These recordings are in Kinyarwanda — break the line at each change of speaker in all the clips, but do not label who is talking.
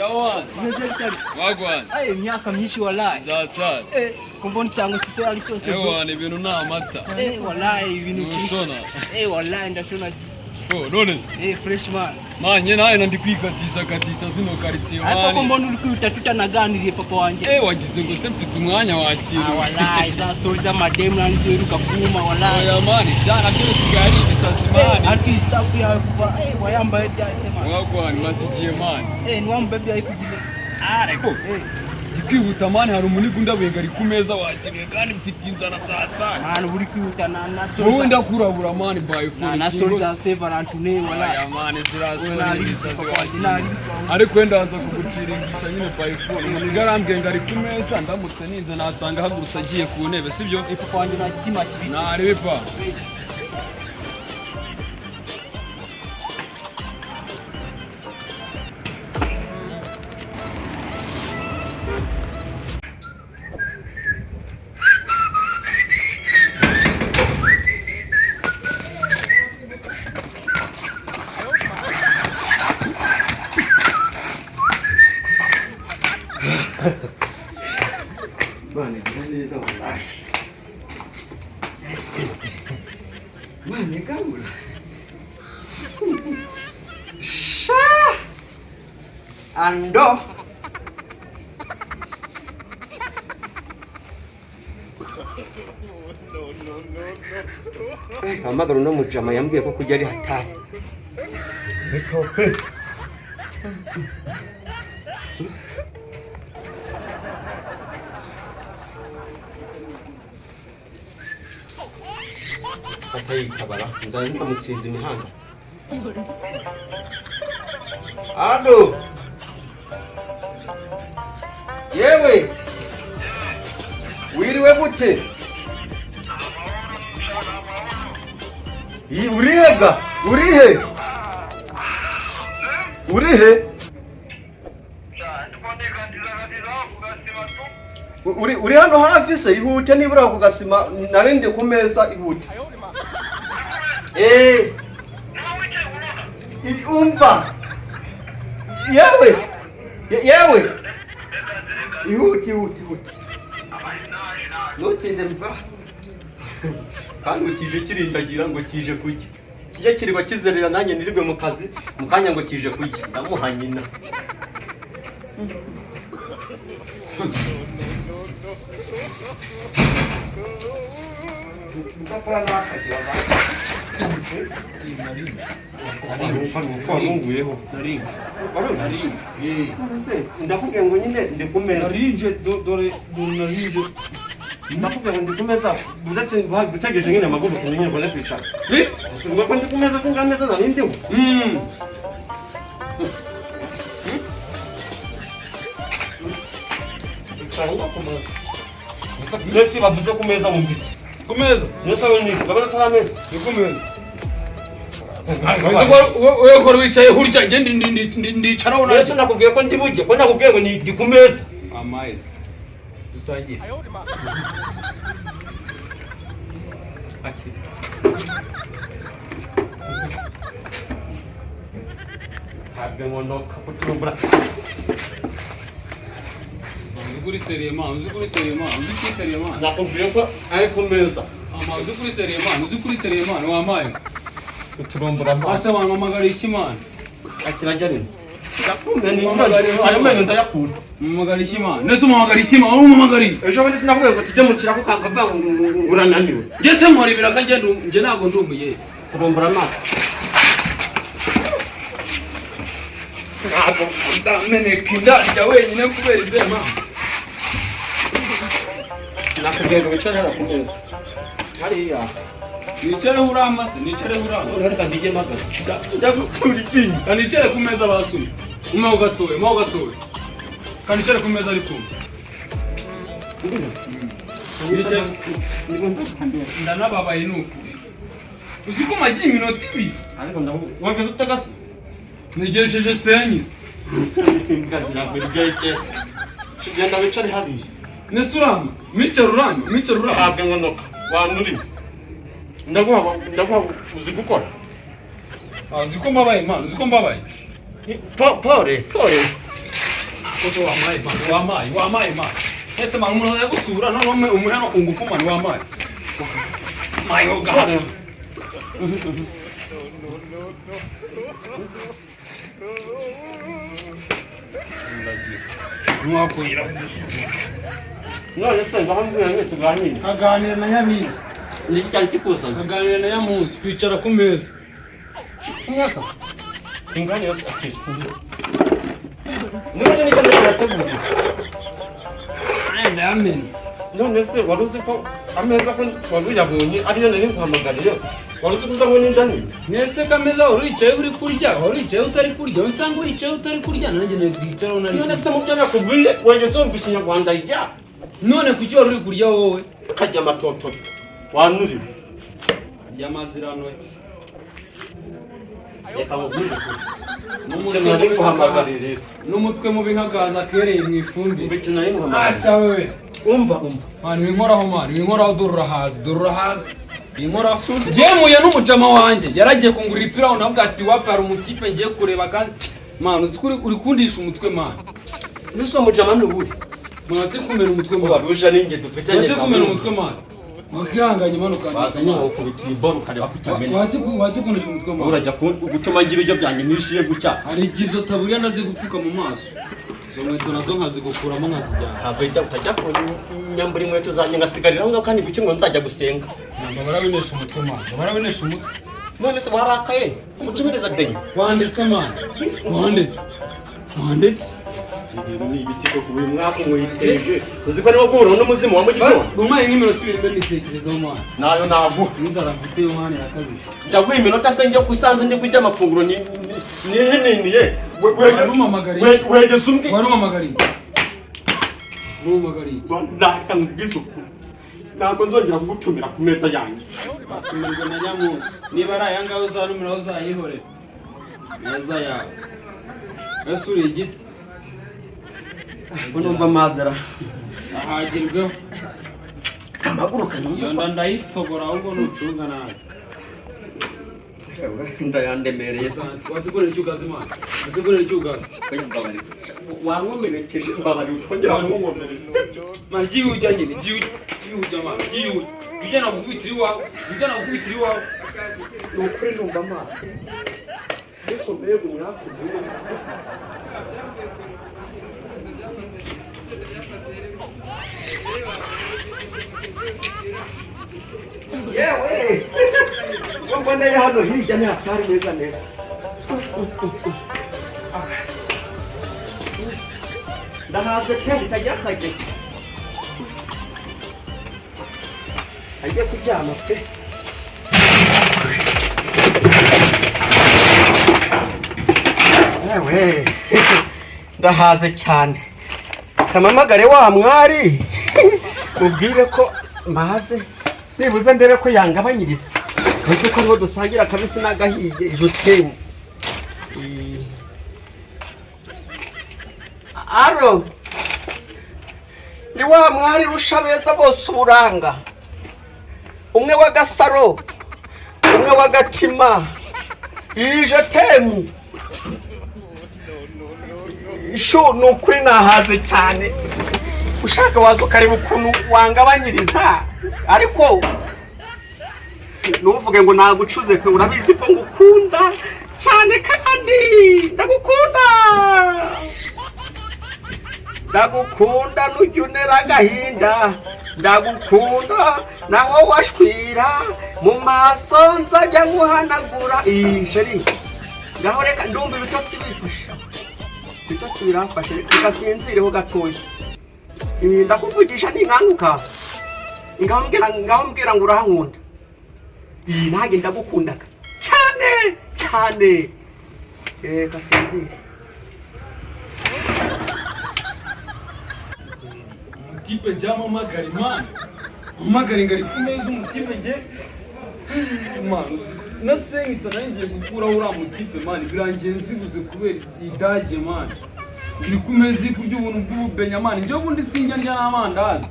Yawan.
Meze bitari.
Wagwan.
Ay, imyaka myinshi wallahi.
Zatari.
Eh, kumbona icyango cyise ari cyose.
Ewan, ibintu ni amata.
Eh, wallahi ibintu
Ntushona.
Eh, wallahi ndashona.
Oh, none se.
Eh, fresh man.
Manye nawe ndi kwikatisa katisa zino karitsiye.
Ariko ko mbona uri kwihuta tutanaganiriye, papa wanjye.
Eh, wagize ngo se mfite umwanya wakira?
Ah, wallahi za story z'amademu nani ziheruka kuma wallahi.
Oya man, ibyana byo bisigaye ari ibisazi man.
Ariko iyi stuff yawe kuva eh wayambaye ryahise man.
Wagwan, masigiye man.
Eh, ni wa mubebe yayikugize?
Ariko
Eh,
ndi kwihuta man, hari umuniga undabuye ari ku meza wakiriye kandi mfite inzara byatari.
Man, uri kwihuta na story.
Wowe ndakurabura man by phone.
Na story za Saint Valentin wallahi.
Oya man, zirasona
Nari
ibisazi
papa wanjye
wakiriye.
nari.
Ariko wenda aza kuguciringisha nyine by phone. Umuniga arambwiye ngo ari ku meza, ndamutse ninze nasanga ahagurutse agiye ku ntebe, sibyo?
Eh, papa wanjye nta gitima kibi.
Narebe pa.
Imana igira neza wallahi. Imana igabura. Sha! Ando. Hamagara uno mujama yambwiye ko kurya ari hatari. Bitope. Atayitabara nzaba ndamutsinze imihanda. Alo. Yewe. Wiriwe gute? Urihe ga? Urihe? Urihe? Uri hano hafi se? Ihute nibura ku gasima narindi ku meza, ihute. Eh. Umva. Yewe. Yewe. Ihute, ihute, ihute. Ntutinde mva. Kandi ukije kirindagira ngo kije kurya. Kijya kirirwa kizerera nanjye nirirwe mu kazi, mu kanya ngo kije kurya. Ndamuha nyina. Udakora n'akagira warunguyeho.
Narinje.
Ndakubwiye ngo nyine ndi ku meza.
Narinje, dore narinje.
Ndakubwiye ngo ndi ku meza, uretse gutegereje nyine amaguru nyine mbone kwicara.
Eh?
Sinumva ko ndi ku meza, singa meza nari ndiho. Icara ngo ku meza. Mbese bavuze ku meza wumva iki?
Ku meza.
Mbese wowe ni urabona ko ari ameza?
Ni ku meza. Wewe ko wicaye hurya, nje ndicaraho.
Mbese nakubwiye ko ndi bujye, ko nakubwiye ngo ndi ku meza.
Amazi. Dusangire.
Akira. Ntabwo nkonoka kuturumbura.
Uzi kuri sérieux man, uzi kuri sérieux man, uzi kuri sérieux man.
Nakubwiye ko ari ku meza.
Ama uzi kuri sérieux man, uzi kuri sérieux man, wamaye.
Kuturumbura amaso.
Ase man, mamagara iki man?
Akira njya nini. Ndakunda ni ayo menyo ndayakunda.
Mamagara iki man? Nese umamagara iki man? Uri umamagara iki?
Ejo bundi sinakubwiye ngo tujye mu kirako kakavuga ngo urananiwe.
Nje se nkora ibiraka, nje nje ntabwo ndi umuyede.
Kurumbura amaso.
Ntabwo nzameneka inda njya wenyine kubera izihe mpamvu?
Nakubwiye ngo wicare hariya ku meza. Hariya.
Nicareho urama se, nicareho urama.
Noneho reka ndijye mpagaze. Ndagukura iryinyo.
Kandi nicare ku meza basumye. Umaho gatoya, umaho gatoya. Kandi nicare ku meza ari kumwe. Nicare. Ndanababaye ni ukuri. Uzi ko magiye iminota 2?
Ariko ndakubwira. Wageze utagase?
Negesheje senyize.
Imbwa zirakurya. Genda wicare hariya.
Nese urama? Micare urama, micare urama.
Ntabwo nkonoka. Wanuriwe. Ndaguha, ndaguha, uzi gukora.
Ah, uzi ko mbabaye man, uzi ko mbabaye.
Pole, pole.
Kose wamaye, man, wamaye, wamaye, man. Ese man, umuntu aza gusura none umuhe no ku ngufu, man, wamaye. Maye gahara. Nwakwira kugusura.
None se ngaho mbwira nyine tuganire.
Kaganira na Nyabingi.
Ni iki cyari kikuzanye?
Kaganira na Nyamunsi kwicara ku meza.
Mwaka ingane yose akiri none nicyo nateguriye.
Aya ndayamena.
None se wari uzi ko ameza ko wari uyabonye ariyo nari nkuhamagariye, wari uzi ko uzanywe n'inda nini?
Mwese kameza wari wicaye uri kurya, wari wicaye utari kurya, nsanga wicaye utari kurya, nanjye nawe twicaraho nari.
None se mu byo nakubwiye wegeze wumva ikinyarwanda ya?
None kuki wari uri kurya wowe?
Karya amatoto wanuriwe.
Arya amazirantoki.
Reka nkubwire ukuri.
N'umutwe
Ikintu nari
mubi
nkuhamagariye rero.
N'umutwe mubi nk'agaza kereye mu ifumbire.
Umva ikintu nari nkuhamagariye.
Aca wewe.
Umva, umva.
Man, winkoraho, man, winkoraho, dore urahazi, dore urahazi. Winkoraho. Ngemuye n'umujama wanjye yaragiye kungurira ipirawu, navuga ati wapi, hari umutipe ngiye kureba kandi, man, uzi ko uri kundisha umutwe, man.
Nuso mujama ni uwuhe?
Man, ati kumena umutwe, man.
Wari uje ninjye dufitanye
Watse kumena
gahunda.
umutwe, man. Wakihanganye, man, ukandika.
Waza nyine ukubita iyi boro ukareba ko utamena.
Watse kundisha umutwe, man.
Urajya gutuma ngira ibiryo byanjye nishyuye gutya.
Hari igihe izo taburiya ndazigupfuka mu maso, izo nkweto nazo nkazigukuramo nkazijyana.
Ntabwo utajya kunyambura inkweto zanjye ngasigarira aho ngaho kandi guki ngo nzajya gusenga.
Ntabwo barabinesha umutwe, man, barabinesha umutwe.
None se warakaye umutumireza benye?
Wanditse, man, wanditse, wanditse.
Ibintu ni ibiki koko? Uyu mwaka mwiteje uzi ko niwo guhura n'umuzimu wa mu gitondo.
Bumare nk'iminota 2 mbe nitekerezaho, man.
Nayo naguha.
N'inzara mfite yo, man, irakabije.
Ndaguha iminota se njye usanze ndi kurya amafunguro nihininiye?
Warumamagariye.
Wegeze umbwi.
Warumamagariye, warumamagariye.
Reka nkubwize ukuri, ntabwo nzongera kugutumira ku meza yanjye.
Tumirwa na Nyamunsi. Niba ari aya ngaya uzantumiraho, uzayihorera meza yawe. Ese uri igiti?
Ngo numva amazi ara
Ahagirweho.
Amaguruka numva.
Iyo nda ndayitobora ahubwo nucunga nabi.
Ndayandemereye se.
Watsigurira icyugazi, man, watsigurira icyugazi.
Wankomerekeje, mbabarira utongera kunkomeretsa.
Man, giye ujya nyine, giye ujya, giye ujya, man, giye ujya, ujya nagukubitira iwawe, ujya nagukubitira iwawe.
Ni ukuri numva amazi, ariko mbega umwaku mubi! Yewe, ubwo mboneye hano hirya ni hatari neza neza. Ndahaze pe, bitagira akagero, agiye kuryama pe. Yewe, ndahaze cyane. Kamamagare wa mwari mubwire ko maze nibuze ndebe ko yangabanyiriza, uzi ko ariho dusangira akabisi n'agahiye jotemu. Aro, ni wa mwari rusha beza bose uburanga, umwe w'agasaro, umwe w'agatima, iyi jotemu. Shu, ni ukuri nahaze cyane. Ushaka waza ukareba ukuntu wangabanyiriza, ariko ntuvuge ngo nagucuze pe. Urabizi ko ngukunda cyane kandi ndagukunda, ndagukunda. Nujya unera agahinda, ndagukunda. Naho washwira mu maso nzajya nkuhanagura. Iyi chérie, ngaho reka ndumva ibitotsi bifashe, ibitotsi biramfashe. Reka sinzireho gatoya. Ndakuvugisha ninkanguka. Ngaho mbwira, ngaho mbwira ngo urankunda. Iyi nanjye ndagukundaga cyane cyane. Kasinzire.
Umutipe njyamamagara imana mpamagara ngo ari ku meza. Umutipe njye, man, na senkisa nayo ngiye gukuraho uriya mutipe, man, birangiye nzibuze kubera idage, man. Iri ku meza iri kurya ubuntu bw'ububenya, man. Njyewe ubundi sinjya ndya n'amandazi,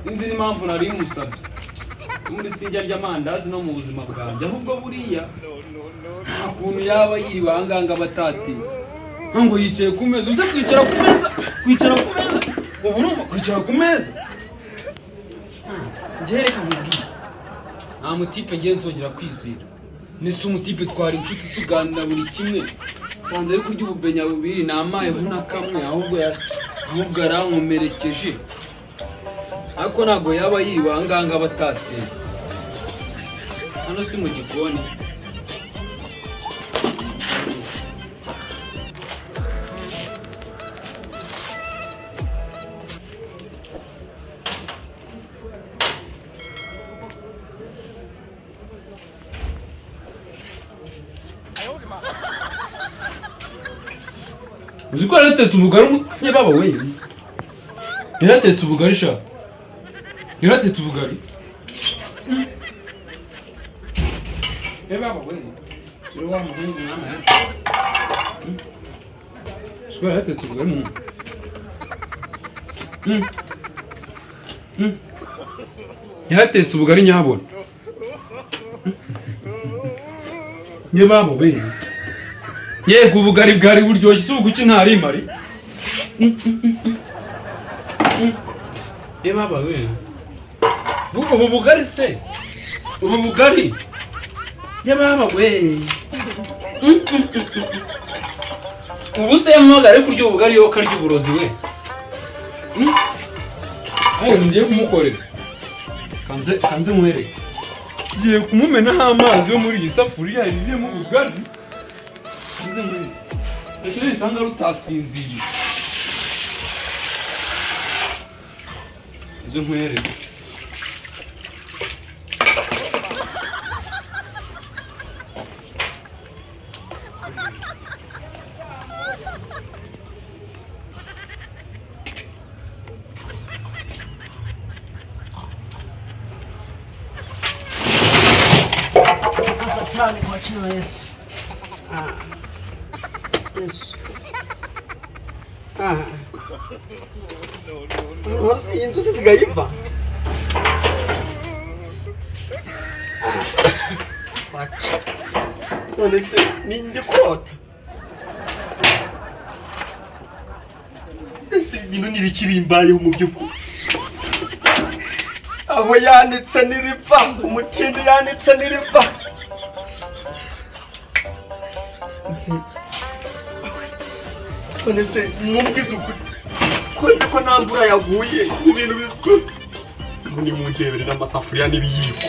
sinzi n'impamvu nari musabye. Ubundi sinjya ndya amandazi no mu buzima bwanjye. Ahubwo buriya nta kuntu yaba yiriwe ahangaha ngo aba atatiye. Ngo yicaye ku meza, uze kwicara ku meza, kwicara ku meza, ubu urumva kwicara ku meza. Njye reka nkubwire, nta mutipe ngiye nzongera kwizera. Nese umutipe twari inshuti, tuganira buri kimwe, nsanze ari kurya ububenya bubiri, namayeho na kamwe, ahubwo arankomerekeje. Ariko ntabwo yaba yiriwe aha ngaha ngo abe atatetse. Hano si mu gikoni? Uzi ko yaratetse ubugari? Baba we, yaratetse ubugari sha, yaratetse ubugari. Baba we, rero wa muhungu mwana, uzi ko yaratetse ubugari mu yaratetse ubugari nyabona. Nye baba we, yego, ubugari bwari buryoshye. Si ubu kuki ntari mari? Ye baba we, ubu bugari se, ubu bugari, ye baba we, ubu se yamuhamagara ari kurya ubugari, yo karya uburozi we. Ayo ngiye kumukorera, kanze kanze nkwereke, ngiye kumumenaho amazi yo muri iyi safuriya irimo ubugari. Kanze nkwereke, reka nisanga rutasinziriye, nze nkwereke.
Satani kwa jina la Yesu. Ah. Yesu. Ah. Rwose iyi nzu isigaye iva. Ah. None se ni ndi kurota? Ese ibi bintu ni ibiki bimbayeho mu by'ukuri? Aho yanitse n'iriva, umutindi yanitse n'iriva. Nzi. None se mumbwize ukuri, ko nzi ko nta mvura yaguye, ibintu bigo ni mundebere n'amasafuriya n'ibiyiko.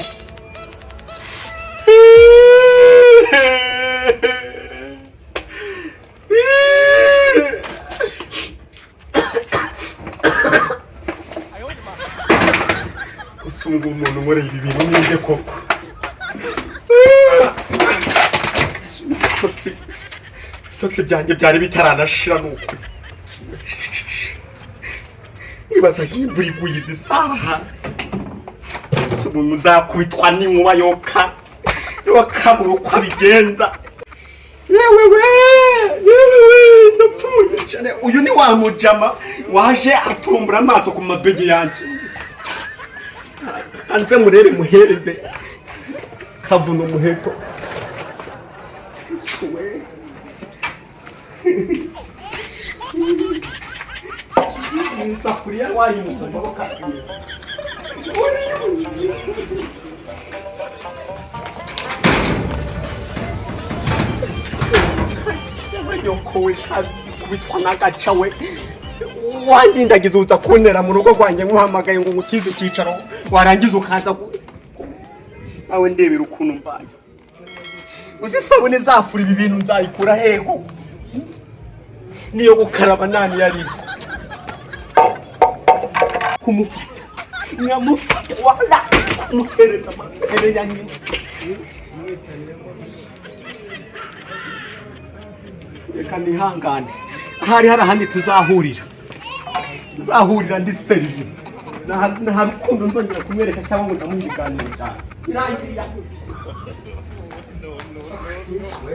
Gusa ubu ngubu umuntu unkoreye ibi bintu ninde koko? Ibitotsi, ibitotsi byanjye byari bitaranashira, ni ukuri. Nibaza nk'imvura iguye izi saha, ubu muzakubitwa n'inkuba yoka yokabura uko abigenza. Yewe we, yewe we, ndapfuye cyane. Uyu ni wa mujama waje atumbura amaso ku mabege yanjye. Kanze murebe, muhereze kavuna umuheto. Yesu we, isafuriya wayimukumva bakakwiye. Nyoko we, kubitwa n'agaca we, wandindagiza uza kuntera mu rugo rwanjye, nkuhamagaye ngo ngutize icyicaro, warangiza ukaza nawe ndebera ukuntu mbaye. Uzi isabune zafura ibi bintu nzayikura hehe koko? Niyo gukaraba nani yari kumufata, nkamufata wala kumuhereza amabere ya nyina. Reka nihangane, ahari hari ahandi tuzahurira, tuzahurira ndi sérieux. Nta rukundo nzongera kumwereka cyangwa ngo ndamuhe ibiganiro cyane. Birangiriye aho. Yesu we.